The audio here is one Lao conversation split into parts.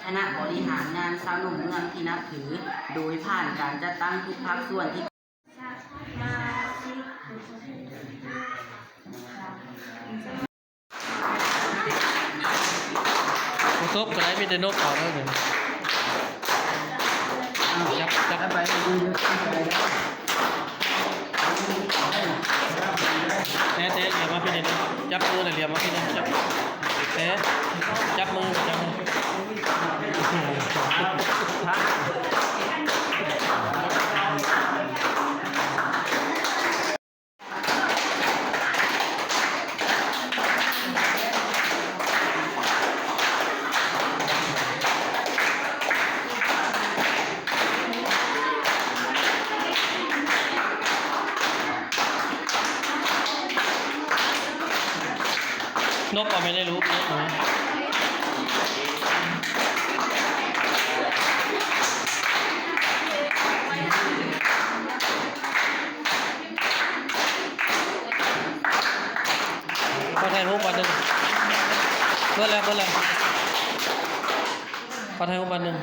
ຄະນະບໍລິຫານງານຊາວໜຸ່ມເມືອງທີ່ນັບຖື ໂດຍຜ່ານການຈັດຕັ້ງທຸກພາກສ່ວນທີ່ ບໍ່ຕົບກໍໄດ້ ມີແຕ່ນົບເອົາເດີ. ຈັບ ຈັບ ແຕະ ແຕະ ຫຼຽມມາພີ້ແດ່ ຈັບມືແລ້ວຫຼຽມມາພີ້ແດ່ ຈັບ ແຕະ ຈັບມື ຈັບມື. ນົບເອົາໄປເລີຍລູກ ນົບເອົາ. ຂໍຖ່າຍຮູບບາດໜຶ່ງ. ເບິດແລ້ວ ເບິດແລ້ວ. ຂໍຖ່າຍຮູບບາດໜຶ່ງ.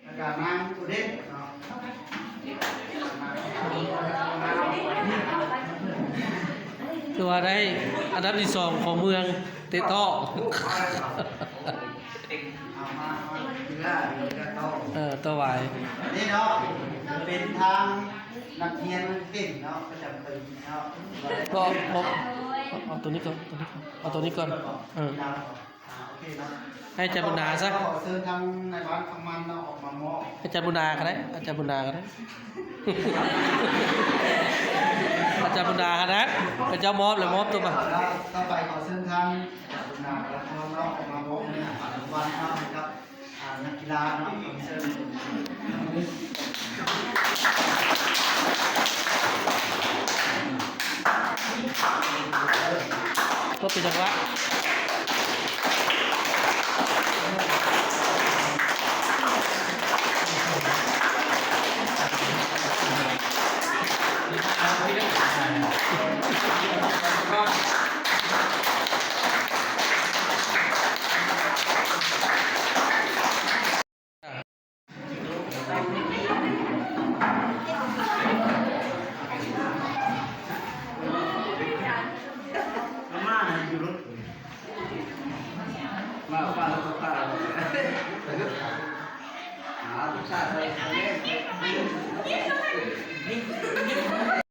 ແລ້ວກໍນາງອຸເດນເນາະ ຖືວ່າໄດ້ອັນດັບທີສອງຂອງເມືອງເຕະໂຕ້. ເອີ ໂຕ້ຫວາຍ ນີ້ເນາະ ເປັນທາງນັກຮຽນເກັ່ງເນາະ ປະຈຳປີເນາະ. ບໍ່ ບໍ່ ເອົາ ເອົາໂຕນີ້ກ່ອນ ໂຕນີ້ກ່ອນ ເອົາໂຕນີ້ກ່ອນ ເອີ. ອ່າ ໂອເຄເນາະ ໃຫ້ອາຈານບຸນນາຊະ ຂໍເຊີນທາງນາຍບ້ານຄຳໝັ້ນເນາະ ອອກມາມອບ ອາຈານບຸນນາກໍໄດ້ ອາຈານບຸນນາກໍໄດ້ ອາຈານບຸນນາຫັ້ນນະ ເຂົາເຈົ້າມອບແລ້ວ ມອບຕົວໄປ. ຕໍ່ໄປຂໍເຊີນທາງອາຈານບຸນນາ ແລ້ວກໍເນາະ ອອກມາມອບເງິນລາງວັນເນາະ ໃຫ້ກັບ ອ່າ ນັກກິລາເນາະ ຂໍເຊີນ ກໍເປັນຈັງຫວະ ມາ